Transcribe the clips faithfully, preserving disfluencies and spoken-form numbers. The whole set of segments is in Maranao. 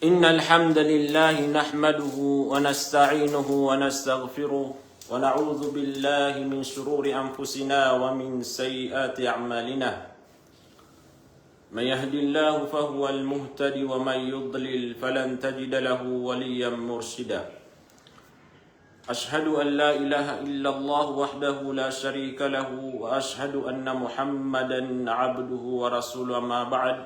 إن الحمد لله نحمده ونستعينه ونستغفره ونعوذ بالله من شرور أنفسنا ومن سيئات أعمالنا. من يهد الله فهو المهتد ومن يضلل فلن تجد له وليا مرشدا. أشهد أن لا إله إلا الله وحده لا شريك له وأشهد أن محمدا عبده ورسوله. أما بعد.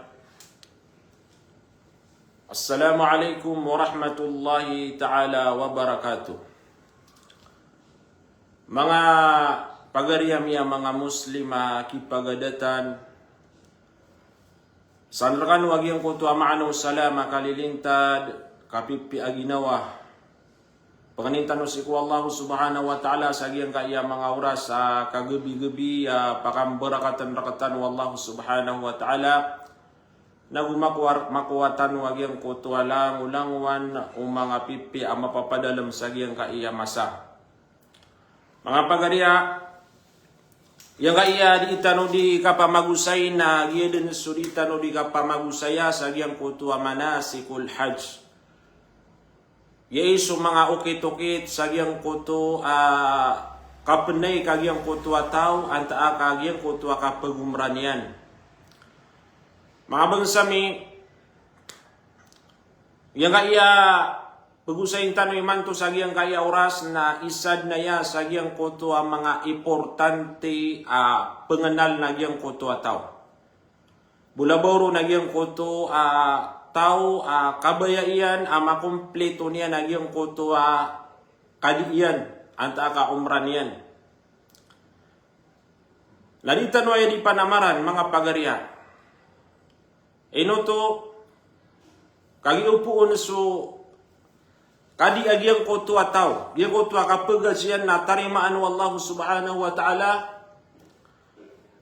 Assalamu alaikum warahmatullahi ta'ala wabarakatuh. Manga pagari ami a manga Muslim a kipagadatan, san rekano a giyangkoto a maana o salam a kalilintad, kapipiya a ginawa. Pangnin tano sii ko Allah subhanahu wa ta'ala sa giyangkaya manga oras a kagebigebi a pakambarakatan rektano o Allah subhanahu wa ta'ala. Nago makowa, makowa tano a giyangkoto a langolangowan o manga pipiya a mapapadalem sa giyangkaya masa. Manga pagari a, giyangkaya di tano di kapamagosay na giya den so di tano di kapamagosaya sa giyangkoto a manasikul hajj. Giya i so manga okit-okit sa giyangkoto a kapenay ka giyangkoto a taw, antaa ka giyangkoto a kapegomra niyan. Manga bangsa mi, giyangkaya pegosayin tano imanto sa giyangkaya oras na isa den aya sa giyangkoto a manga importante a pengenal na giyangkoto a taw. Bo labaw ron a giyangkoto a taw a kabaya iyan a makomplito niyan a giyangkoto a kadi iyan antaa ka omra niyan. Na di tano aya di panamaran, manga pagari a. Ino oto, kagiya opoon so kadi a giyangkoto a taw, giyangkoto a kapegas iyan na tarimaan o Allah subhanahu wa ta'ala,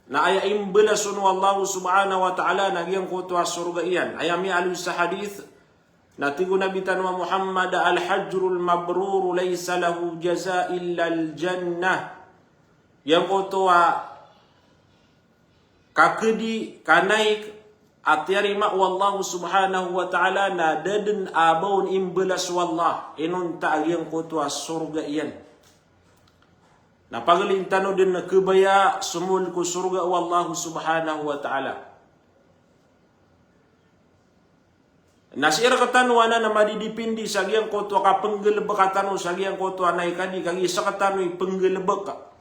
na aya imbalason o Allah subhanahu wa ta'ala na giyangkoto a sorga iyan. Aya miyaaloy sa hadith, na tig o Nabi tano a Muhammad, "Al-hajjul mabrur laysa lahu jaza illa al-jannah." Giyangkoto a kakedi, kanaik, a tiyarima o Allah subhanahu wa ta'ala na da den a ba on imbalas o Allah, inonta a giyangkoto a sorga iyan. Na pagelin tano den kebaya somol ko sorga o Allah subhanahu wa ta'ala. Na sii rektano anan a madidipindi sa giyangkoto a kapenggelebeka tano sa giyangkoto a naik kadi, kagiya sektano i penggelebeka.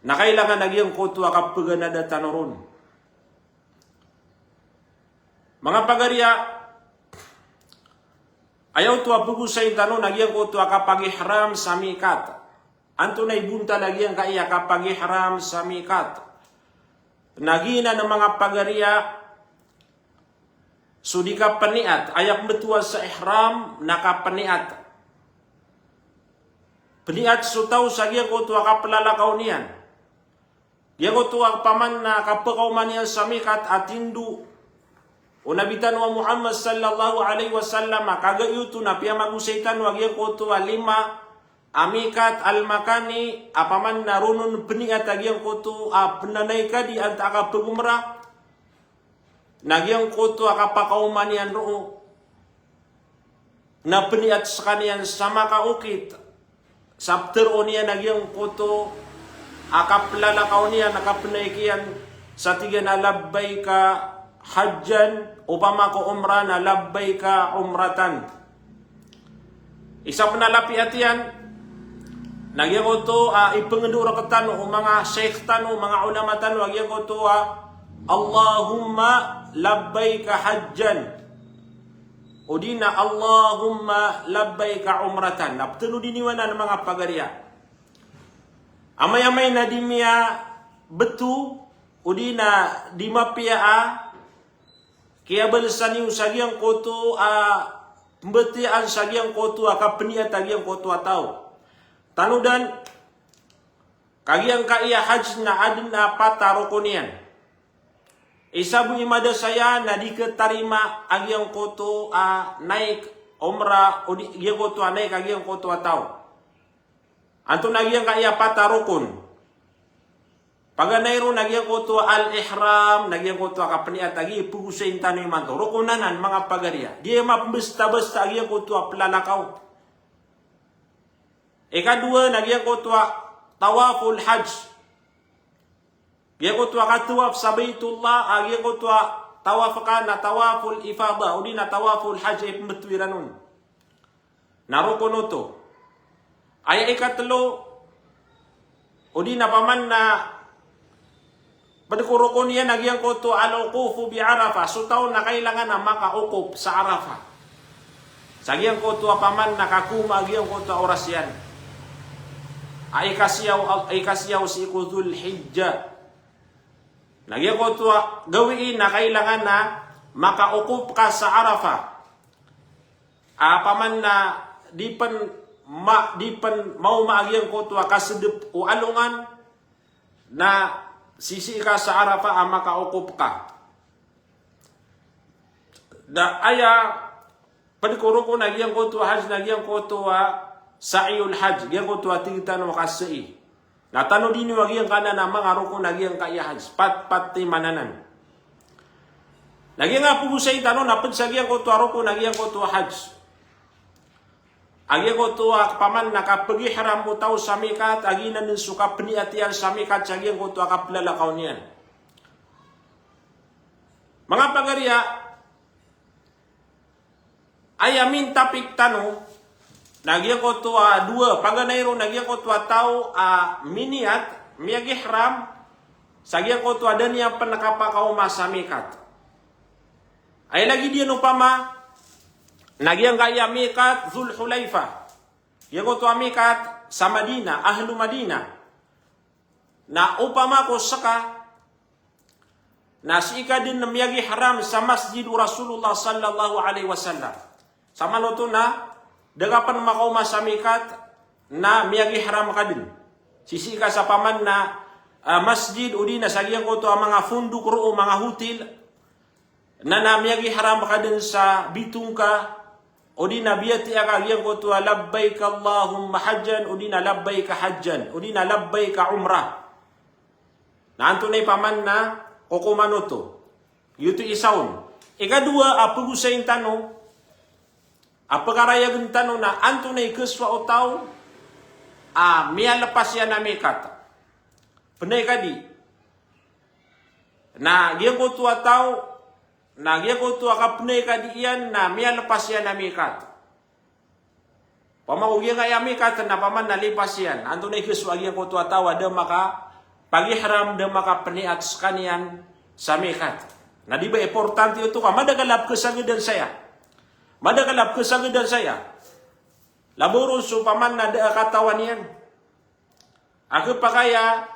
Na kailangan a giyangkoto a kapeganada tano ron. Manga pagari a, aya oto a pegosayin tano na giyangkoto a kapag-ihram sa mikat. Antonaa i bontal a giyangkaya kapag-ihram sa mikat? Na giyanan a manga pagari a, so di kapeniat, aya pembetowan sa ihram na kapeniat. Peniat so taw sa giyangkoto a kaplalakaw niyan. Giyangkoto a paman na kapekaoma niyan sa mikat a tindo o Nabi tano a Muhammad sallallahu alaihi wasallam, a kagiya oto na piyamagosay tano a giyangkoto a lima a mikat, al-makani, a paman na ron on peniat a giyangkoto a penanaik kadi antaa ka pegomra. Na giyangkoto a kapakaoma niyan roo na peniat sekaniyan sa makaokit, sa peteroon iyan a giyangkoto a kaplalakaw niyan a kapenaik iyan sa tig iyan a labbaika hajjan, opama ko omra na labbaika omratan. Isa pen a lapiya tiyan, na giyangkoto a ipengendo rektano o manga sheikh tano, manga ulama tano, a giyangkoto a Allahumma labbaika hajjan. O di na Allahumma labbaika umratan. Na petelo di niyo anan manga pagari a. Amay-amay na di miyabeto, o di na di mapiya a kiyabalesan iyo sa giyangkoto a pembetiyaan sa giyangkoto a kapeniat a giyangkoto a taw. Tanodan, ka giyangkaya hajj na aden a pat a rokon iyan. Isa bo i mada saya na di ketarima a giyangkoto a naik omra, o di, giyangkoto a naik a giyangkoto a taw. Antonaa giyangkaya pat a rokon? Paganay ron a giyangkoto a al-ihram, na giyangkoto a kapniyat a giya pgosayn tano imanto. Rokon anan, manga pagariya. Di mapmbastabasta a giyangkoto a plalakaw. Ikadowa na giyangkoto a tawaful hajj. Giyangkoto a katawaf sa Baitullah, a giyangkoto a tawaf ka na tawaful ifada, odi na tawaful hajj, i pmbtowi ran on. Na rokon oto. Aya ikatlo, odi na paman na pd ko rokon iyan a giyangkoto al-wuqufu bi Arafah, so taw na kailangan a maka-wuquf sa Arafah. Sa giyangkoto a paman na kakoma a giyangkoto a oras iyan. A ikasiyaw, a ikasiyaw sii ko Dhul Hijjah. Na giyangkoto a gawii na kailangan a maka-wuquf ka sa Arafah. A paman na di pn ma-, di pn maoma a giyangkoto a kasdp o alongan, na sisii ka sa Arafah a maka-wuquf ka. Na aya pd ko rokon a giyangkoto a hajj na giyangkoto a sa'yul hajj, giyangkoto a tig tano a kasa'i. Na tanodi niyo a giyangkanan a manga rokon a giyangkaya hajj, pat, pat timan anan. Na giyangkai a pgosayn tano na pd sa giyangkoto a rokon a giyangkoto a hajj. A giyangkoto a paman na kapag-ihram o taw sa miqat, a giyanan dn so kapniyat iyan sa miqat sa giyangkoto a kaplalakaw niyan. Manga pagariya, aya main topic tano, na giyangkoto a dowa, paganay ron na giyangkoto a taw a miniyat, miyag-ihram, sa giyangkoto a da niyan pn kapakaoma sa miqat. Aya lagid iyan opama, na giyangkaya miqat Dhul Hulaifah. Giyangkoto a miqat sa Madinah, ahlu Madinah. Na opama ko ska, na sii ka dn miyag-ihram sa masjid o Rasulullah sallallahu alaihi wasallam. Sa manoto na da ka pn makaoma sa miqat na miyag-ihram ka dn. Sisii ka sa paman na, ah, masjid odi na sa giyangkoto a manga fondok roo, manga hotel. Na, na miyag-ihram ka dn sa bitong ka, odi na biyatiya ka giyangkoto a labbaik Allahumma hajjan, odi na labbaik hajjan, odi na labbaik umrah. Na antonaa i paman na kokoman oto. Giyoto i isa on. Ikadowa a pgosayn tano, a pkarayagn tano na antonaa i khasowa o taw a miyalpas iyan a miqat. Pnay ka di. Na giyangkoto a taw, na giyangkoto a kapnay ka di iyan na miyalpas iyan a miqat. Opama ko giyangkaya miqat na paman na lipas iyan. Antonaa i khasowa a giyangkoto a taw a da makapag-ihram, da makapniyat skaniyan sa miqat. Na di ba importante oto ka madakl a pkhasagadan saya. Madakl a pkhasagadan saya. Labaw ron so paman na da a katawan iyan. A khapakay a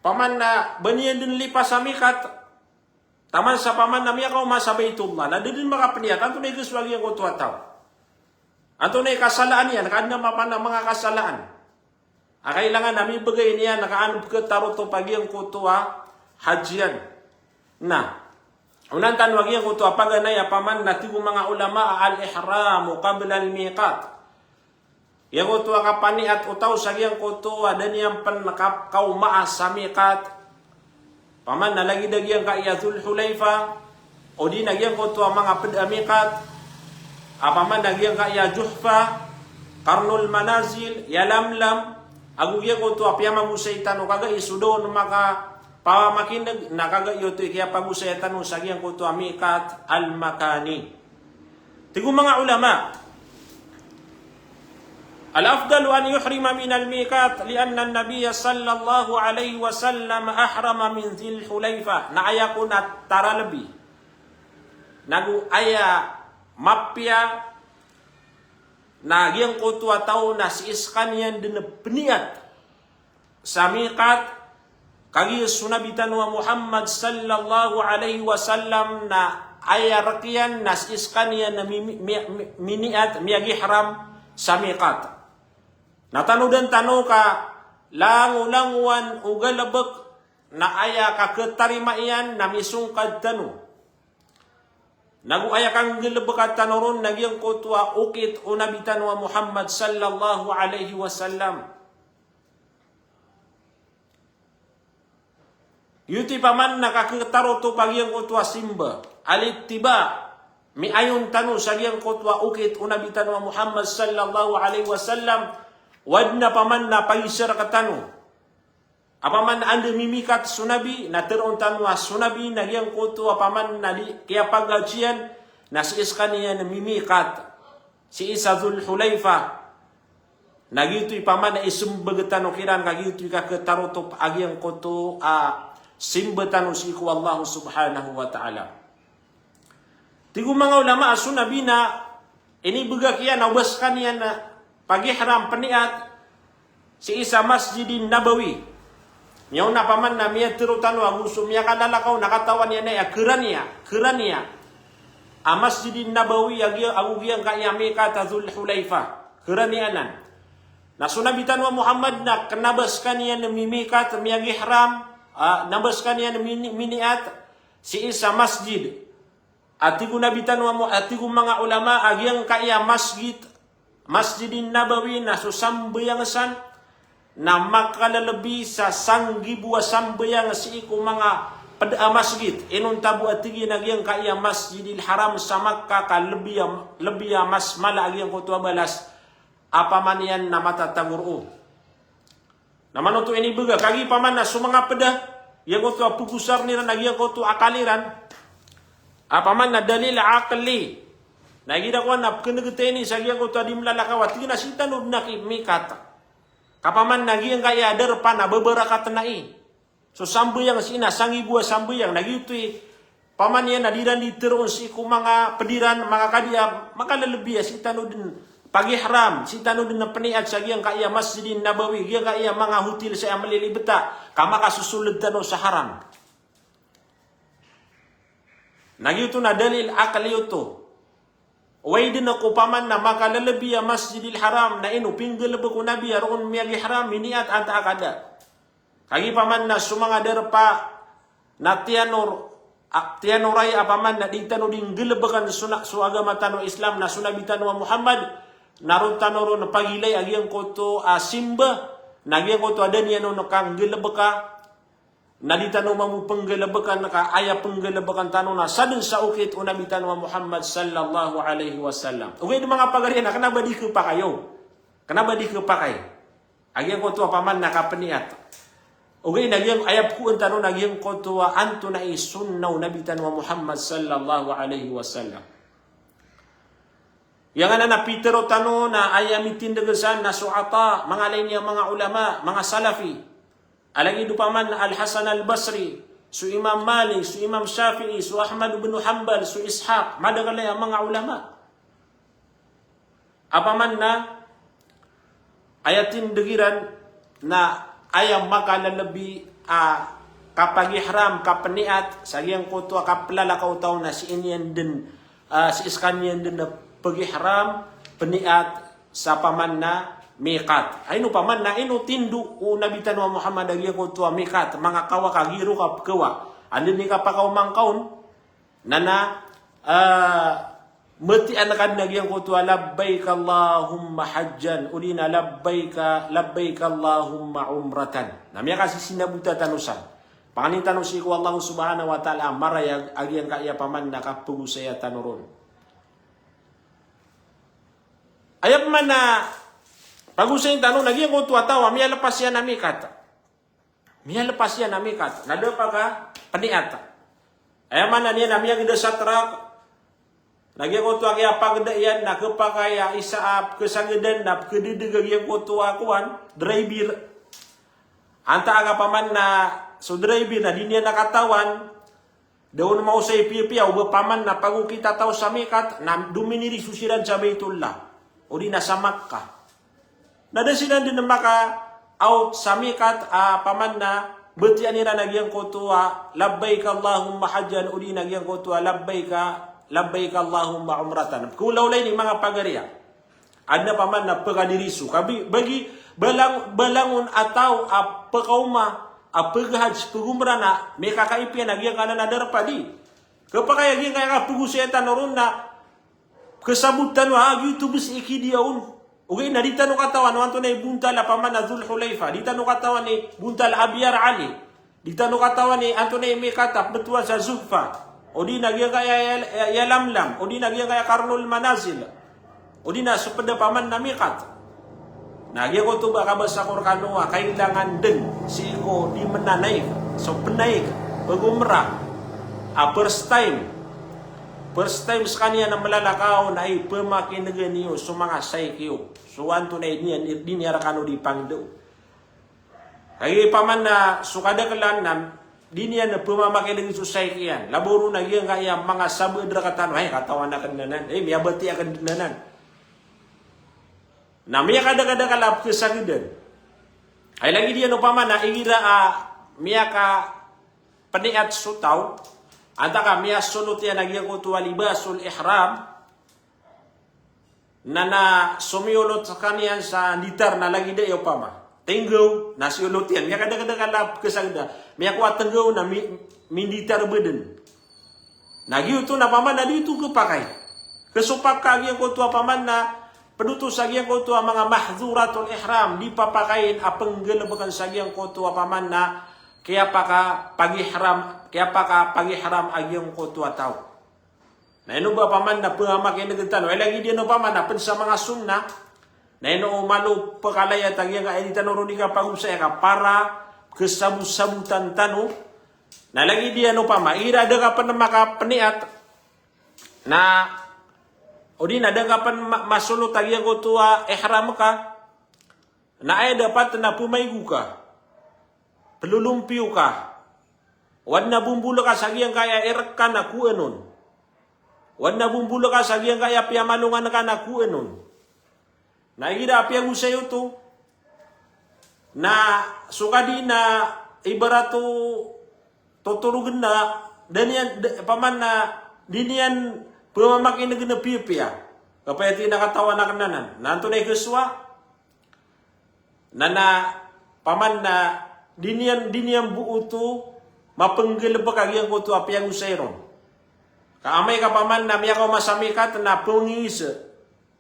paman na ba niyan dn lipas a miqat. Taman sa paman na miyakaoma sa Baitullah, na da dn makapniyat, antonaa i khasowa a giyangkoto a taw? Antonaa i kasalaan iyan, ka adn a paman na manga kasalaan a kailangan a mibgay niyan, ka an pkhatarotop a giyangkoto a hajj iyan. Na, onan tano a giyangkoto a paganay a paman na tig o manga ulama a al-ihramu qabla al-miqat. Giyangkoto a kapaniyat o taw sa giyangkoto a da niyan pn kap-, kaomaa sa miqat. Paman na lagid a giyangkaya Dhul Hulaifah, odi na giyangkoto a manga pd a miqat. A paman na giyangkaya Juhfa, Qarnul Manazil, Yalamlam, ago giyangkoto a piyamagosay tano kagai so da on makapamakin'g, na kagai oto i kiyapagosaya tano sa giyangkoto a miqat al-makani. Tig o manga ulama, al-afdalu an yuhrima min al-miqat li'anna an-nabiyya sallallahu alaihi wasallam ahrama min Dhil Hulaifa. Na aya kon a taralbi nago aya mapiya na giyangkoto a taw na sii skaniyan dn pniyat sa miqat, kagiya so Nabi tano a Muhammad sallallahu alaihi wasallam na aya rk iyan na sii skaniyan na mi-, mi-, mi-, miniyat, miyag-ihram sa miqat. Na tanodan tano ka langolangowan o galbk na aya kakhatarima iyan na misongkad tano. Nago aya kanggalbka tano ron na giyangkoto a okit o Nabi tano a Muhammad sallallahu alaihi wasallam. Giyoto i paman na kakhatarotop a giyangkoto a simba. Al-ittiba'. Miyayon tano sa giyangkoto a okit o Nabi tano a Muhammad sallallahu alaihi wasallam. O adn a paman na pagisar ka tano a paman na anda mimikat so Nabi, na tharoon tano a so Nabi na giyangkoto a paman na di, kiyapaghajian, na sii skaniyan mimikat. Sii sa Dhul Hulaifa. Na giyoto i paman na ismbag tano kiran ka giyoto i kakhatarotop a giyangkoto a simba tano sii ko Allah subhanahu wa ta'ala. Tig o manga ulama a so Nabi na inibgay iyan a o ba skaniyan na pag-ihram, pniyat sii sa Masjidin Nabawi. Niyaona paman na miyatharo tano ago so miyakalalakaw na katawan iyan a kharan iya, kharan iya a Masjidin Nabawi, ago giyangkaya mikat a Dhul Hulaifa. Kharan iya anan. Na so Nabi tano a Muhammad na kna ba skaniyan mimikat, miyag-ihram, a, kna ba skaniyan mini-, miniyat sii sa masjid. A tig o Nabi tano a Mu-, a tig o manga ulama a giyangkaya masjid, Masjidin Nabawi na so sambayang san na makalelebi sa sanggibo a sambayang sii ko manga pd a masjid. Inonta bo a tig iyan a giyangkaya Masjidil Haram sa Makkah ka lebi a, lebi a mas mala a giyangkoto a balas a paman iyan na matatago roo. Na manoto inibgay, kagiya paman na so manga pd a giyangkoto a pagosarn iran a giyangkoto a akal iran a paman na dalil aqli. Na igira kowan na pkhanegtay ini sa giyangkoto a di mlalakaw a tig iyan a sii tano dn a ki-, mikat. Ka paman na giyangkaya darpa na babarakat na i. So sambayang sii na sanggibo a sambayang, na giyoto i paman iyan na di iran di tharoon sii ko manga pd iran, manga kadiya, makalelebi a sii tano dn pag-ihram, sii tano dn pniyat sa giyangkaya Masjidin Nabawi, giyangkaya manga hotel sa aya malilibet a, ka makasosoled tano sa haram. Na giyoto na dalil aqli oto. Oway dn ko paman na makalelebi a Masjidil Haram, na ino pinggalebek o Nabi a roo miyag-ihram, miniyat antaa ka da. Kagiya paman na so manga darpa na tiyanor, a, tiyanoray a paman na di tano di nggalebeken so na, so agama tano Islam na so Nabi tano a Muhammad, na roo tano ron pagilay a giyangkoto a simba, na giyangkoto a da niyan on kanggalebeka, na di tano mambo pnggalebeken ka aya pnggalebeken tano na sadn sa okit o Nabi tano a Muhammad sallallahu alaihi wasallam. Ogaid manga pagari na kna ba di khapakay o. Kna ba di khapakay a giyangkoto a paman na kapniyat. Ogaid na giyang aya pkoon tano na giyangkoto a antonaa i sunnah o Nabi tano a Muhammad sallallahu alaihi wasallam. Giyangkanan a pitharo tano na aya mitindeg san na so Ata, manga lain iyan manga ulama, manga Salafi. A lagid o paman na Al-Hasan Al-Basri, so Imam Malik, so Imam Shafi'i, so Ahmad bin Hanbal, so Ishaq, madakl aya manga ulama. A paman na aya tindeg iran na aya makalelebi a kapag-ihram, kapniyat, sa giyangkoto a kaplalakaw o taw na sii niyan dn, a, sii skaniyan dn pag-ihram, pniyat, sa paman na mikat. Ay ino paman na ino tindo o Nabi tano a Muhammad a giyangkoto a mikat, manga kawaka giro ka pkawa. Anda dn i kapakaoma ngka on, na na, ah, matiyan ka dn a giyangkoto a labbaik Allahumma hajjan, odi na labbaik, labbaik Allahumma umratan. Na miyakasisinabota tano san. Pangnin tano sii ko Allah subhanahu wa ta'ala a marayag a giyangkaya paman na kapagosaya tano ron. Aya pman na pagosayin tano na giyangkoto a taw a miyalepas iyan a mikat. Miyalepas iyan a mikat. Na da pakapniyat. Aya maana niyan na miyagda sa trak. Na giyangkoto a kiyapagda iyan na khapakay a isa a pkhasagadan na pkhadedeg a giyangkoto a kowan, driver. Antaa ka paman na so driver na di niyan katawan. Da on maosay piyapiya o ba paman na pagokit a taw sa mikat, na dominiriso siran sa Baitullah. Odi na sa Makkah. Na da siran dn makaawt sa mikat a paman na batiya iran a giyangkoto a labbaik Allahumma hajjan, odi na giyangkoto a labbaik, labbaik Allahumma umratan. Pkhaolaolay ini manga pagari a. Adn a paman na pkadiriso. Kabi, bagi, balang, balangon a taw a pkaoma, a pkhahaj, pkhumrah na, mikakaipiya na giyangkanan a darpa di. Khapakay a giyangkaya kapagosaya tano ron na, khasabot tano a giyoto bs i kidiya on. Ogaid na di tano katawan o antonaa i bontal a paman a Dhul Hulaifa. Di tano katawan i bontal a Abyar Ali. Di tano katawan i antonaa i mikat a pd oto sa Juhfa, odi na giyangkaya Yalamlam, odi na giyangkaya Qarnul Manazil, odi na so pd a paman na mikat. Na giyangkoto ba kabasa ko rkano a kailangan dn sii ko di mnanaik, so pnaik, pagumrah a first time. First time skaniyan a mlalakaw na ipmakin'gn iyo so manga shaykh iyo. So antonaa i di niyan, di niyan rkano di pangndao. Kagiya paman na so kadaklan nan, di niyan pmamakin'g so shaykh iyan. Labaw ron a giyangkaya manga sabaad rktano, ay, katawan akn dn anan. Ay, miyabatiya akn dn anan. Na miyakadakadakl a pkhasagdan. Ay, lagid iyan opama na igira a miyakapniyat so taw, antaa ka miyasolot iyan a giyangkoto a libasul ihram, na, na somiyolot skaniyan sa nditar na lagid aya opama. Tinggaw, na siyolot iyan. Miyakadakadakl a pkhasagda. Miyakowa tinggaw na mi-, minditar badn. Na giyoto na paman na di oto khapakay. Khasopak ka giyangkoto a paman na pd oto sa giyangkoto a manga mahdhuratul ihram. Di papakayn a pnggalbkn sa giyangkoto a paman na kiyapakapagihram, kiyapakapagihram a giyangkoto a taw. Na ino ba paman na pmamakin'g tano. Ay, lagid iyan opama na pd sa manga sunnah. Na ino o malo pkhalayat a giyangkaya di tano ron di kapagosay ka para khasabosabotan tano. Na lagid iyan opama, igira da ka pn makapniyat, na odi na da ka pn ma-, masolot a giyangkoto a ihram ka, na aya dapat na pmaygo ka, plolompiyo ka, o adn a bombolka sa giyangkaya i rk ka na kowan on, o adn a bombolka sa giyangkaya piyamalongan ka na kowan on. Na igira a piyagosay oto, na so kadi na ibarat o totorogn na, da niyan, da, paman na di niyan pmamakin'g na piyapiya. Kapayati na katawan akn anan. Na antonaa i khasowa? Na, na paman na di niyan, di niyan bo oto mapnggalbk a giyangkoto a piyagosay ron. Ka amay ka paman na miyakaoma sa mikat na pngingis.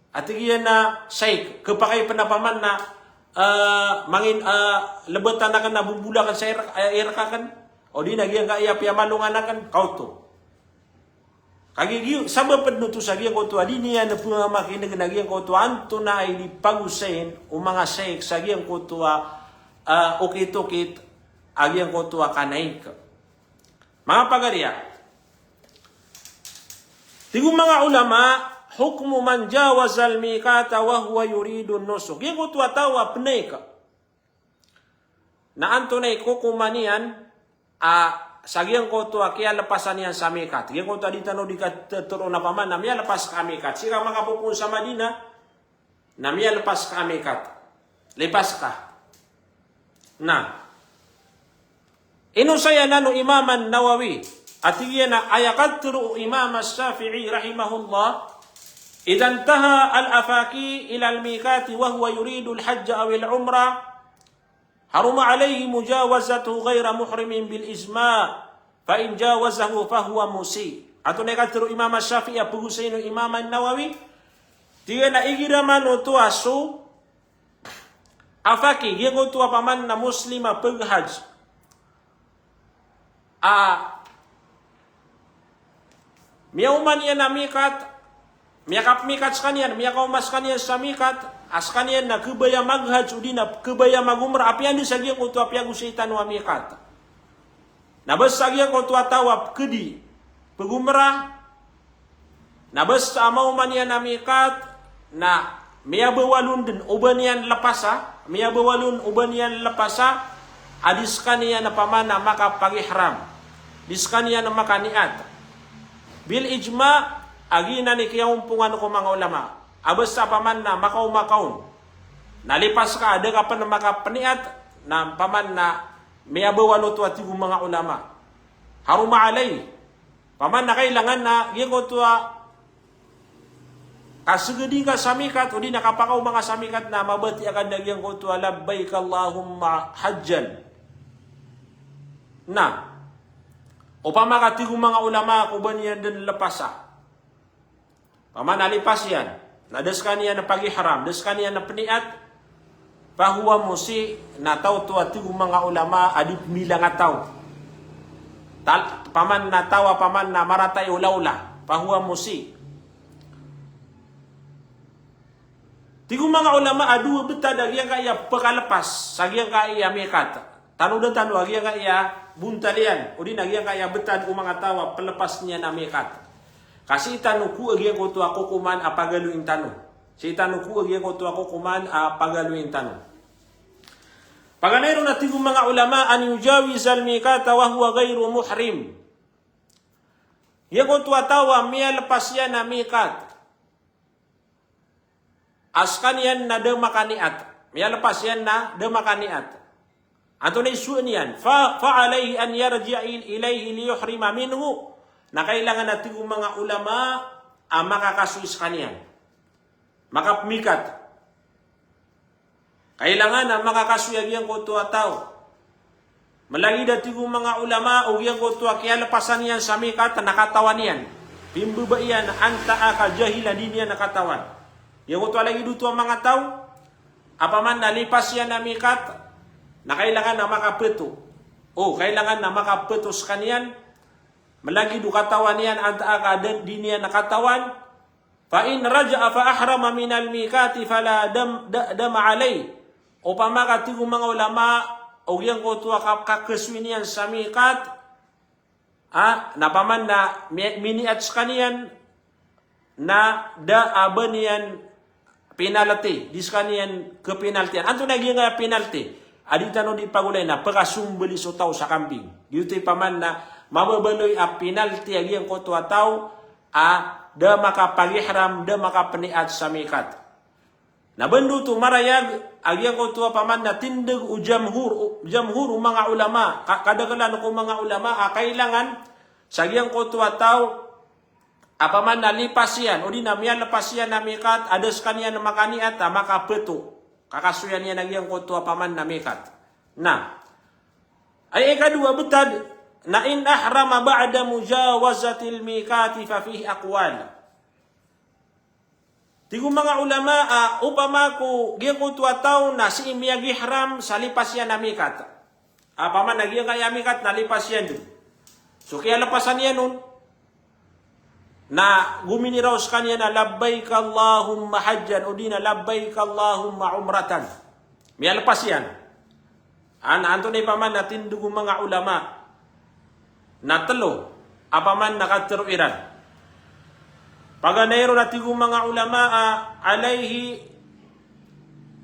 A tig iyan a shaykh, khapakay pn a paman na, eh, mangin, eh, lbatan akn a bombolakn sa i rk, eh, i rk akn. Odi na giyangkaya piyamalongan akn, kaoto. Kagiya giyo, sabap pd oto sa giyangkoto a di niyan pmamakin'g a giyangkoto a antonaa i di pagosayn o manga shaykh sa giyangkoto a, ah, okit-okit a giyangkoto a kanaik. Manga pagariya, tig o manga ulama, hukmu man jawazal mikata wa huwa yuridun nusuk. Giyangkoto a taw a pnaik. Na antonaa i kokoman iyan a sa giyangkoto a kiyalpasan iyan sa mikat. Giyangkoto a di tano di katotoro na paman na miyalpas ka a mikat. Sii ka makapopoon sa Madina, na miyalpas ka a mikat. Lipas ka. Na. Inosay anan o Imam An-Nawawi. A tig iyan a aya katharo o Imam Ash-Shafi'i rahimahullah. Idha intaha al-afaki ila al-mikati wa huwa yuridu al-hajja aw al-umrah. Haruma alayhi mujawazatuhu ghayra muhrimin bil ijma', fa in jawazahu fa huwa musi'. Antonaa i katharo o Imam Shafi'i a pagosayn o Imam An-Nawawi? Tig iyan a igira man oto a so afaki, giyangkoto a paman na Muslim a paghajj. A miyaoma niyan a mikat, miyakapmikat skaniyan, miyakaoma skaniyan sa mikat, a skaniyan na khabaya maghajj odi na khabaya magumrah, apiya anda sa giyangkoto a piyagosay tano a mikat. Na basta giyangkoto a taw a pkhadi, pagumrah, na basta a maoma niyan a mikat, na miyabawal on dn o ba niyan lpasa, miyabawal on o ba niyan lpasa, a di skaniyan a paman a makapagihram, di skaniyan a makaniyat. Bil ijma', a giyanan i kiyaompongan ko manga ulama. A basta paman na makaoma ka on, na lipas ka a da ka pn makapniyat, na paman na miyabawal oto a tig o manga ulama. Haruma alayhi. Paman na kailangan na giyangkoto a kasgadi ka sa mikat, odi na kapakaoma ka sa mikat na mabatiya ka dn a giyangkoto a labbaik Allahumma hajjan. Na opama ka tig o manga ulama ko ba niyan dn lpasa. Paman a lipas iyan, na da skaniyan a pagihram, da skaniyan a pniyat, Fahuwa musi, na taw oto a tig o manga ulama a di pmilang a taw. Tal-, paman na taw a paman na marata i olaola. Fahuwa musi. Tig o manga ulama a dowa btad a giyangkaya pkalepas sa giyangkaya miqat. Tanodan tano a giyangkaya bontal iyan, odi na giyangkaya btad o manga taw a pelepas niyan a miqat. Ka sii tano ko a giyangkoto a kokoman a pagaloyin tano. Sii tano ko a giyangkoto a kokoman a pagaloyin tano. Paganay ron a tig o manga ulama, an yujawizal miqata wa huwa ghairu muhrim. Giyangkoto a taw a miyalepas iyan a miqat a skaniyan na da makaniat. Miyalepas iyan na da makaniat. Antonaa i sowa niyan? Fa, fa alayhi an yarji'a il-, ilayhi liyuhrima minhu. Na kailangan a tig o manga ulama a makakasoy skaniyan. Makapmiqat. Kailangan a makakasoy a giyangkoto a taw. Malagid a tig o manga ulama o giyangkoto a kiyalepasan iyan sa miqat na katawan iyan. Pimbaba iyan antaa ka jahil a di niyan katawan. Giyangkoto a lagid oto a manga taw a paman na lipas iyan a miqat na kailangan a makapeto. O, kailangan a makapeto skaniyan. Malagid o katawan iyan antaa ka da, di niyan katawan. Fa in raja'a fa ahrama minal miqati fala dam, da, dama alayh. Opama ka tig o manga ulama o giyangkoto a ka-, kakasoy niyan sa miqat, a, na paman na mi-, miniat skaniyan, na da a ba niyan penalty, di skaniyan kepinaltian. Antonaa giyangkaya penalty? A di tano di pagolay na pekasombali so taw sa kambing. Giyoto i paman na mababaloy a penalty a giyangkoto a taw a da makapagihram, da makapniat sa miqat. Na bendo oto marayag a giyangkoto a paman na tindeg o jamhur, o jamhur o manga ulama, ka-, kadakelan ko manga ulama a kailangan sa giyangkoto a taw a paman na lipas iyan, odi na miyalepas iyan a miqat, a da skaniyan makaniat a makapeto. Kakasoyan iyan a giyangkoto a paman na miqat. Na, aya ikadowa btad, na in ahrama ba'da mujawazatil miqati fa fihi aqwal. Tig o manga ulama a opama ko giyangkoto a taw na sii miyagihram sa lipas iyan a miqat. A paman na giyangkaya miqat na lipas iyan dn. So kiyalepasan iyan on na gominiraw skaniyan a labbaik Allahumma hajjan, odi na labbaik Allahumma umratan. Miyalepas iyan. An, antonaa i paman na tindeg o manga ulama na telo a paman na katero iran. Paganay ron a tig o manga ulama a alayhi,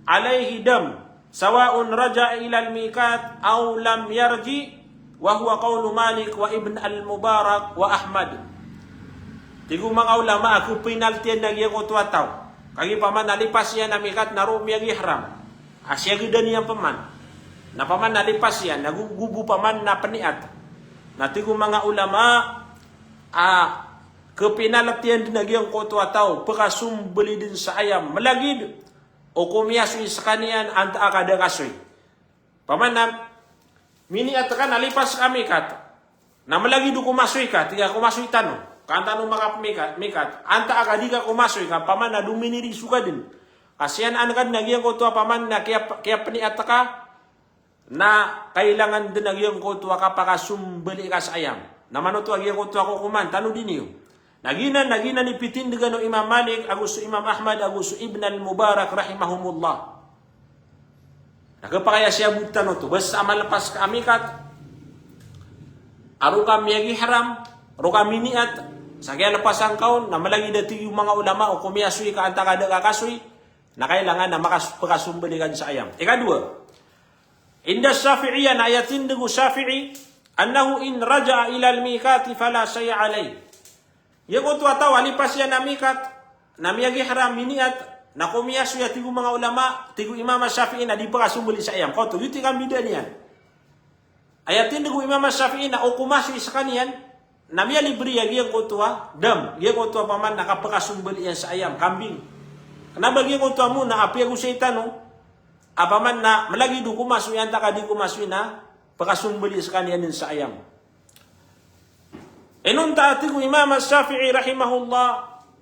alayhi dam, sawa'un raja'a ilal miqat aw lam yarji, wa huwa qawlu Malik wa Ibn al-Mubarak wa Ahmad. Tig o manga ulama a kepenaltian a giyangkoto a taw. Kagiya paman na lipas iyan a miqat na roo miyagihram. A siyagedan iyan paman. Na paman na lipas iyan, na gu-, go bo paman na pniat. Na tig o manga ulama a kepenaltian dn a giyangkoto a taw, pekasombali dn sa ayam. Malagid o komiyasoy skaniyan antaa ka da kasoy. Paman na miniat ka na lipas ka miqat. Na malagid o komasoy ka, tig a komasoy tano. Ka an tano makapmiqat, miqat. Antaa ka di ka komasoy ka, paman na dominiri so ka dn. Ka siyan an ka dn a giyangkoto a paman na kiya, kiyapniat ka, na kailangan dn a giyangkoto a kapakasombali ka sa ayam. Na mano oto a giyangkoto a kokoman, tanodi niyo. Na giyanan, na giyanan i pitindgan o Imam Malik, ago so Imam Ahmad, ago so Ibn al-Mubarak, rahimahumullah. Na kepakay a siyabotan oto, basta a malepas ka a miqat, a roo ka miyagihram, roo ka miniat, sa kiyalepasan ka on, na malagid a tig o manga ulama, o komiyasoy ka antaa ka da ka kasoy, na kailangan na makas-, pekasombali ka dn sa ayam. Ikadowa, inda Shafi'iyyah, na aya tindeg o Shafi'i, annahu in raja'a ilal miqati fala shay'a alayh. Giyangkoto a taw a lipas iyan a miqat, na miyagihram, miniat, na komiyasoy a tig o manga ulama, tig o Imam Shafi'i na di pekasombali sa ayam. Kaoto, giyoto i kambidaan iyan. Aya tindeg o Imam Shafi'i na o komasoy skaniyan, na miyalibri a giyangkoto a dam, giyangkoto a paman na kapekasombali iyan sa ayam, kambing. Kena ba giyangkoto a mona a piyagosay tano, a paman na malagid o komasoy antaa ka di komasoy na pekasombali skaniyan dn sa ayam. Inonta a tig o Imam Shafi'i rahimahullah,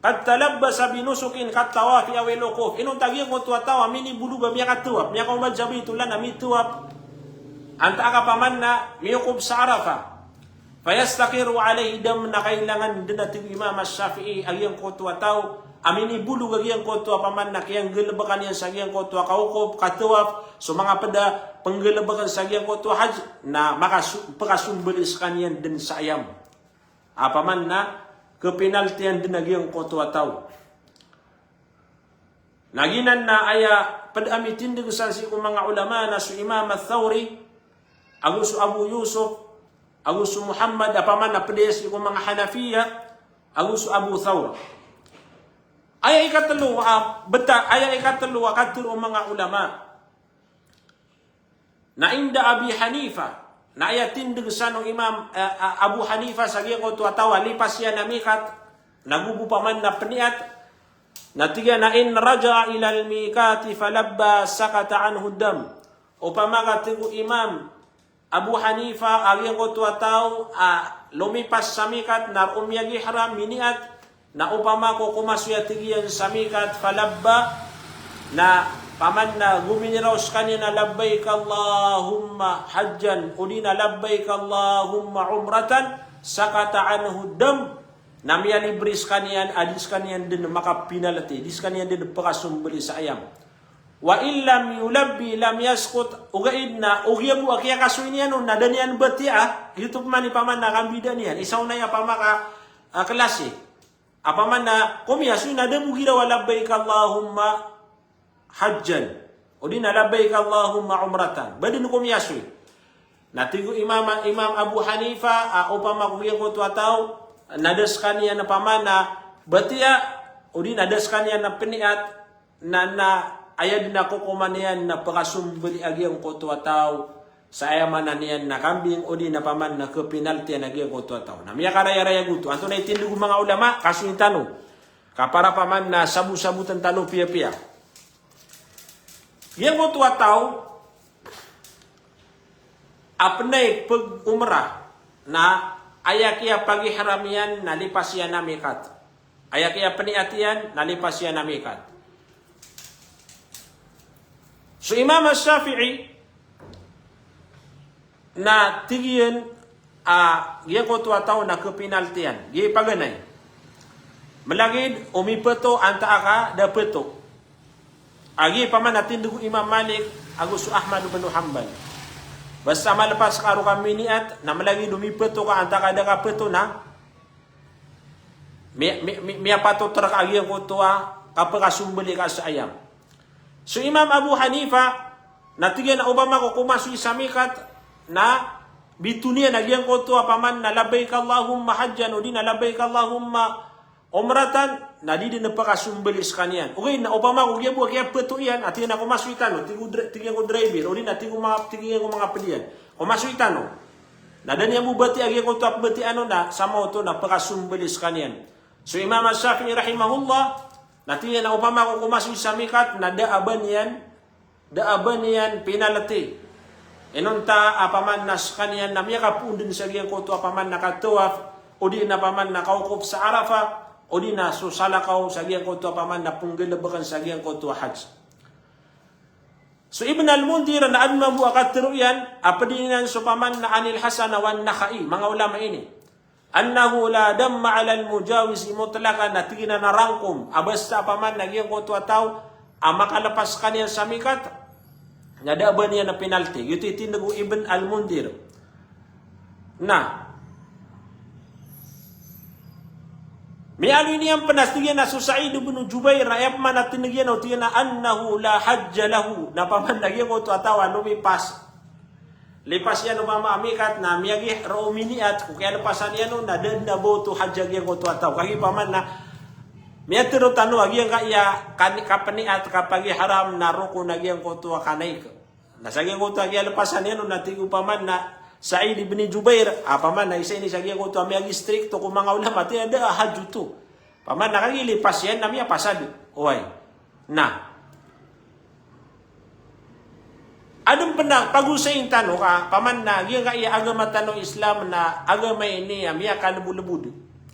Qad talabbasa bi nusukin kat tawafi awil wuquf. Inonta giyangkoto a taw a minibolog a miyakatawaf, miyakaoma sa Baytullah na mitawaf. Antaa ka paman na miyokop sa Arafah. Fayastaqirru alayhi dam, na kailangan den a tig o Imam Ash-Shafi'i a giyangkoto a taw a minibolog a giyangkoto a paman na kiyanggalebeka niyan sa giyangkoto a kawokop, katawaf, so manga ped a penggalebeken sa giyangkoto a hajj, na makasu-, pekasombali sekaniyan den sa ayam. A paman na kepinaltiyan den a giyangkoto a taw. Na giyanan na aya ped a mitindeg san sii ko manga ulama na so Imam Ath-Thawri, ago so Abu Yusuf, ago so Muhammad, a paman na ped aya sii ko manga Hanafiya, ago so Abu Thawr. Aya ikatelo a beta-, aya ikatelo a katharo o manga ulama. Na inda Abi Hanifa, na aya tindeg san o Imam, eh, eh, Abu Hanifa sa giyangkoto a taw a lipas iyan a mikat, na go bo paman na peniyat, na tig iyan a in raja'a ilal mikati falabba sakata anhu dam. Opama ka tig o Imam Abu Hanifa a giyangkoto a taw a lomipas sa mikat na roo miyag-ihram, miniyat, na opama ko komasoy a tig iyan sa mikat, falabba, na paman na gominiraw sekaniyan a labbaik Allahumma hajjan, odi na labbaik Allahumma umratan, sakata anhu dam, na miyalibre sekaniyan, a di sekaniyan den makapinalti, di sekaniyan den pekasombali sa ayam. Wa in lam yulabbi lam yasqut, ogaid na, ogiya bo a kiyakasoy niyan on, na da niyan batiya, giyoto pman i paman na kambida niyan, isa on aya pamaka, ah, klasi. A paman na komiyasoy na da bo giraw a labbaik Allahumma hajjan. Odi na labbaik Allahumma umratan. Ba den komiyasoy. Na tig o Imam, Imam Abu Hanifa, a opama ko giyangkoto a taw, na da sekaniyan a paman na batiya, odi na da sekaniyan a peniyat, na, na aya den a kokoman iyan na pekasombali a giyangkoto a taw, sa aya maana niyan na kambing, odi na paman na kepinaltiyan a giyangkoto a taw. Na miyakarayarayag oto. Antonaa i tindeg o manga ulama, kasoy tano. Ka para paman na sabosaboten tano piyapiya. Giyangkoto a taw a penay peg-umrah na aya kiyapag-ihram iyan na lipas iyan a mikat. Aya kiyapeniyat iyan na lipas iyan a mikat. So Imam Ash-Shafi'i na tig iyan a giyangkoto a taw na kepinaltiyan. Giya paganay. Melagid o mipeto antaa ka da peto. A giya paman a tindeg o Imam Malik ago so Ahmad bin Hanbal. Basta malepas ka roo ka miniyat, na melagid o mipeto ka antaa ka da ka peto na mi-, mi-, mi-, miyapatot rka a giyangkoto a kapekasombali ka sa ayam. So Imam Abu Hanifa, na tig iyan a opama ko komasoy sa mikat, na bitoon iyan a giyangkoto a paman na labbaik Allahumma hajjan, odi na labbaik Allahumma umratan, na di den pekasombali sekaniyan. Ogaid na opama ko giya bo a kiyapeto iyan, a tig iyan a komasoy tano, tig o dra-, tig iyan ko driver, odi na tig o manga, tig iyan ko manga ped iyan. Komasoy tano. Na da niyan bo batiya a giyangkoto a pembatiya on na samaoto na pekasombali sekaniyan. So Imam Ash-Shafi'i rahimahullah, na tig iyan a opama ko komasoy sa mikat, na da a ba niyan, da a ba niyan pinalti. Inonta a paman na sekaniyan na miyakapoon den sa giyangkoto a paman na katawaf, odi na paman na kawokop sa Arafah, odi na so salakaw sa giyangkoto a paman na penggalebeken sa giyangkoto a hajj. So Ibn al-Mundhir na aden mambo a katharo iyan, a ped iyan so paman na anil Hasan wan Nakhai, manga ulama ini. Annahu la damma alal mujawizi mutlaqan, na tig iyan a narangkom a basta a paman na giyangkoto a taw a makalepas sekaniyan sa mikat, na da a ba niyan a penalti. Giyoto i tindeg o Ibn al-Mundhir. Na miyaaloy niyan pen a tig iyan a so Sa'id ibn Jubair, na aya pman a tindeg iyan, o tig iyan a annahu la hajja lahu, na paman na giyangkoto a taw a lomipas. Lipas iyan opama a mikat na miyagi roo miniyat, ko kiyalepasan iyan on na da den a ba oto hajj a giyangkoto a taw. Kagiya paman na miyatharo tano a giyangkaya kani-, kapeniyat, kapag-ihram na rokon a giyangkoto a kanaik. Na sa giyangkoto a kiyalepasan iyan on na tig o paman na Sa'id ibn Jubair, a paman na isa ini sa giyangkoto a miyagi-strikto ko manga ulama, tig iyan a da a hajj oto. Paman na kagiya lipas iyan na miyapasad. Oway. Na aden pen a pagosayin tano ka, paman na giyangkaya agama tano Islam na agama ini a miyakalebolebod.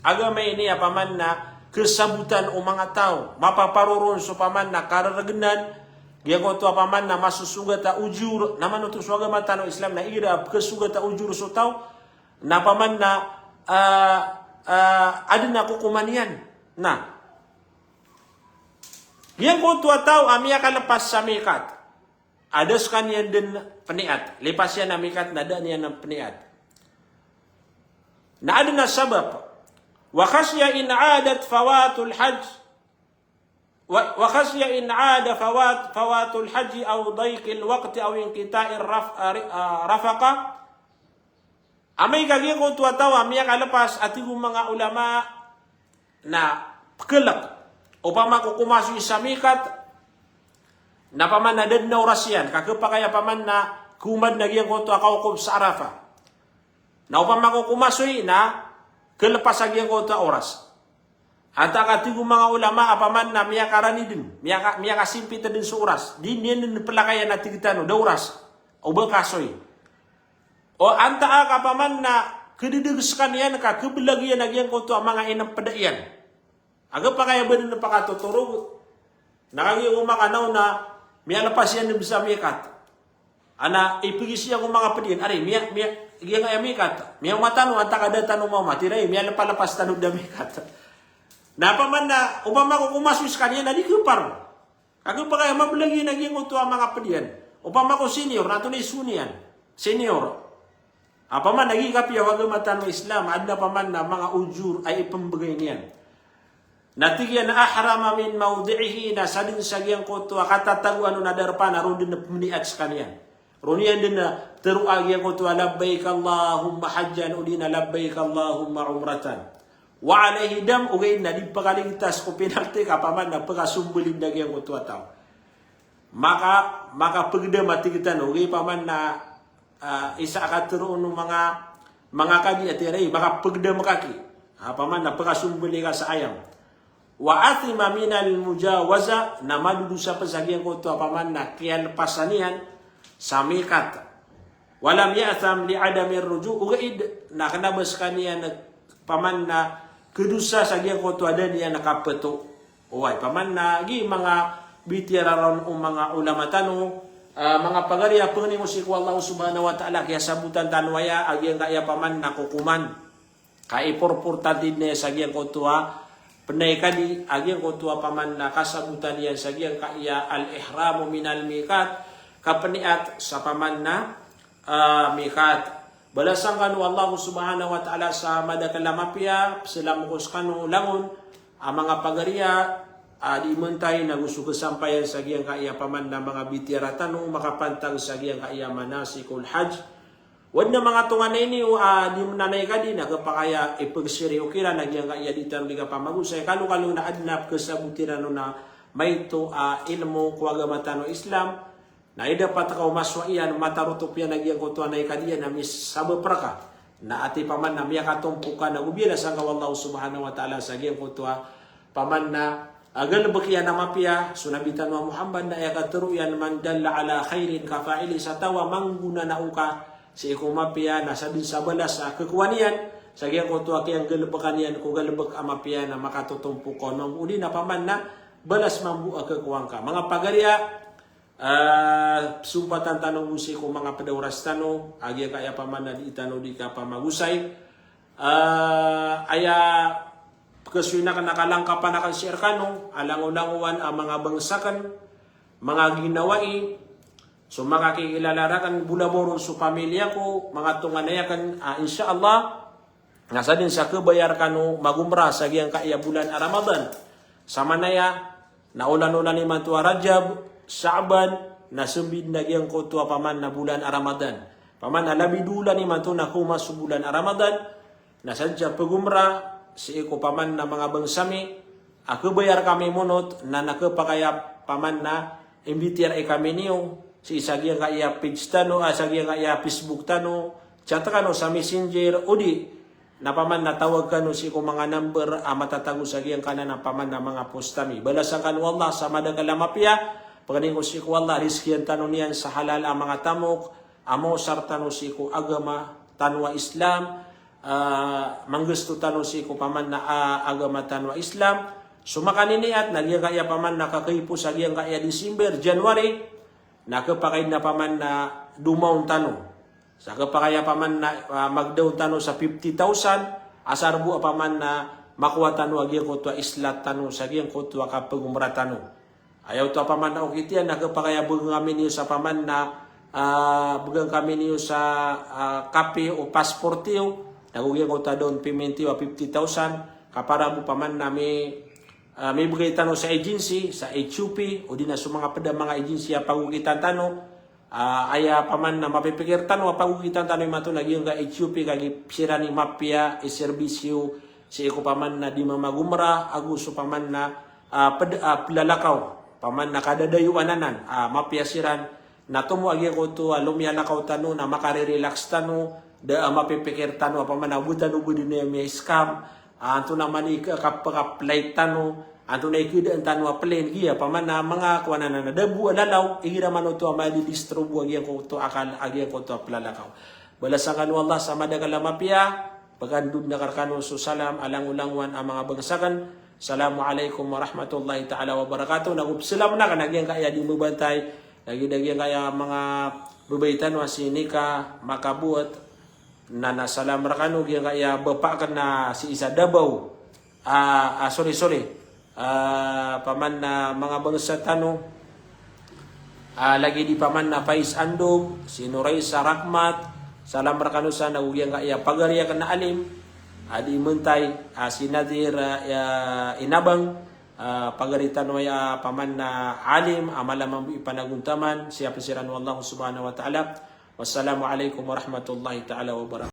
Agama ini a paman na kesabotan o manga taw, mapaparoron so paman na karergnan, giyangkoto a paman na masosogat a ujur, na manoto so agama tano Islam na igira a pekesogat a ujur so taw, na paman na, ah, ah, aden a kokoman iyan. Na giyangkoto a taw a miyakalepas sa mikat, a da sekaniyan den peniat. Lepas iyan a mikat na da niyan peniat. Na aden a sabap. Wa khashiya in adat fawatul hajj. Wa, wa khashiya in ada fawat, fawatul hajj aw dayqil waqti aw inqita'ir raf-, ah, ri-, ah, rafaqa. Amay ka giyangkoto a taw a miyakalepas a tig o manga ulama na pekelek. Opama ko komasoy sa mikat, na paman na da den a oras iyan, ka kepakay a paman na keuman na giyangkoto a kaokop sa Arafah. Na opama ko komasoy na kelepas a giyangkoto a oras. Antaa ka tig o manga ulama a paman na miyakarani den, miyaka-, miyakasimpit den so oras. Di niyan den pelakayan a tig tano, da oras. O ba kasoy. O antaa ka paman na kededeg sekaniyan ka kebelag iyan a giyangkoto a manga inempeda iyan. A kepakay a ba den pakatotorog. Na kagiya ko makanaw na miyalepas iyan den sa mikat. Ana ipegis iyan ko manga ped iyan, ari, miya, miya, giyangkaya mikat. Miyaoma tano, antaa ka da tano maoma, tira i, miyalepalepas tano da mikat. Na paman na, opama ko komasoy sekaniyan na di kepar. Ka kepakay a mabelag iyan a giyangkoto a manga ped iyan. Opama ko senior, na antonaa i so niyan? Senior. A paman na giya kapiya o agama tano Islam, aden a paman na manga ujur a ipembegay niyan. Na tig iyan a ahrama min mawdi'ihi, na sadn sa giyangkoto a katatagoan on a darpa na ron den pemeniat sekaniyan. Ron iyan den tero a giyangkoto a labbaik Allahumma hajjan, odi na labbaik Allahumma umratan. Wa alayhi dam, ogaid na di pekaligtas ko penalti ka paman na pekasombelin a giyangkoto a taw. Maka, makapegdam a tig tano, ogaid paman na, ah, isa a katero on o manga, manga kadi a tira i, makapegdam ka ki. Ah, paman na pekasombeli ka sa ayam. Wa athima minal mujawaza, na madodosa pen sa giyangkoto a paman na kiyalepasan iyan sa mikat. Wa lam ya'tham li adamir ruju', ogaid na kena ba sekaniyan paman na kedosa sa giyangkoto a da niyan kapeto. Oway, paman na giya manga bitiyara ron o manga ulama tano, ah, manga pagari a pengni mo sii ko Allah subhanahu wa ta'ala, kiyasabotan tano aya a giyangkaya paman na kokoman. Ka iporportati den sa giyangkoto a penay kadi, a giyangkoto a paman na kasabotan iyan sa giyangkaya al-ihramu minal mikat, kapeniat sa paman na, ah, mikat. Balasan kano o Allah subhanahu wa ta'ala sa madakel a mapiya, peselam ko sekano langon a manga pagari a, ah, di mentay na go so kesampayan sa giyangkaya paman na manga bitiyara tano makapantag sa giyangkaya manasikul hajj. Wadn a manga tonganay niyo a di menanay kadi na kepakay a ipegsiri o kiran a giyangkaya di tano di kapamagosay, kalokalo na adn a pekesaboti rano na maito a ilmo ko agama tano Islam. Na ida pat ka o masowa iyan, matarotop iyan a giyangkoto a nay kadi iyan a misabap reka. Na ati paman na miyakatompo ka na go biyalasan ka o Allah subhanahu wa ta'ala sa giyangkoto a paman na, ah, galebek iyan a mapiya, so Nabi tano a Muhammad na aya katero iyan, "Man dalla ala khairin ka fa'ili," sa taw a manggonanao ka sii ko mapiya na sadn sa balas a kekowa niyan sa giyangkoto a kiyanggalebekan iyan ko galebek a mapiya na makatotompo ka on mambo, odi na paman na balas mambo a kekowa ngka. Manga pagari a, ah, pesompatan tano bo sii ko manga ped a oras tano, a giyangkaya paman na di tano di kapamagosay. Ah, aya pekesoy na kena kalangkapan aken sii rekano a langolangowan a manga bangsa aken, manga ginawai, so makakikilala raken, bolabaw ron so pamilya ko, manga tonganay aken, ah, insha Allah, na sadn sa kebayar kano magomra sa giyangkaya bolan a Ramadan. Samanaya na olan-olan imanto a Rajab, Sha'ban, na sembi den a giyangkoto a paman na bolan a Ramadan. Paman na labi dowa olan imanto na komaso bolan a Ramadan, na sadn sa pegomra sii ko paman na manga bangsa mi a kebayar kami monot, na na kepakay a paman na imbitiyarai kami niyo sii sa giyangkaya page tano, ah, sa giyangkaya Facebook tano, chat kano sa Messenger, odi na paman na tawag kano sii ko manga number a matatago sa giyangkanan a paman na manga post ami. Balasan kano o Allah sa madakel a mapiya, pangnin ko sii ko Allah, rizkiyan tano niyan sa halal a manga tamok a maosar tano sii ko agama tano a Islam, ah, manggasto tano sii ko paman na, ah, agama tano a Islam. So makaniniat na giyangkaya paman na kakaipo sa giyangkaya December, January, na khapakay na paman na domaon tano. Sa khapakay a paman na, ah, magdaon tano sa fifty thousand, asar bo a paman na makowa tano a giyangkoto a islat tano sa giyangkoto a kapagomra tano. Aya oto a paman na okit iyan na khapakay a bgan kami niyo sa paman na, ah, bgan kami niyo sa, ah, kapi o passport iyo, na go giyangkoto a down payment iyo a fifty thousand, ka para bo paman na mi, ah, mibgay tano sa agency, sa H U P, odi na so manga pd a manga agency a pagokitan tano, ah, aya paman na mapipikir tano a pagokitan tano imanto na giyangkai H U P kagiya siran i mapiya i serbisyo sii ko paman na di mamagomra, ago so paman na, ah, pd-, ah, plalakaw, paman na kadadayoan anan, ah, mapiya siran, na tomo a giyangkoto a lomiyalakaw tano na makarirelax tano, da a mapipikir tano a paman na bo tano bo di na miya-scam, ah, antonaa man i ka-, kap-, kap-, flight tano, antonaa i kidaan tano a plane, giya paman na manga kowan anan a da bo a lalaw, igira man oto a madidistro bo a giyangkoto a kal-, a giyangkoto a plalakaw. Balasan kano o Allah sa madakl a mapiya, pagandod na ka rkano so salam a langolangowan a manga bangsa akn. Assalamu alaikum warahmatullahi ta'ala wabarakatuh. Na go pzalam akn a giyangkaya di mbabantay, lagid a giyangkaya manga babay tano a si Nika Makabot, na, na salam rkano giyangkaya bapa akn a si Isa Davao. Ah, ah, sorry, sorry. Ah, paman na manga bangsa tano. Ah, lagid i paman na Faiz Andog, si Noraisa Rahmat, salam rkano san, ago giyangkaya pagari akn a alim a di mbantay, ah, si Nadir, ah, ya, Inabang, ah, pagari tano aya paman na alim a mala mambo i panagontaman, siyapn siran o Allah subhanahu wa ta'ala. Wassalamu alaikum warahmatullahi ta'ala wabarakatuh.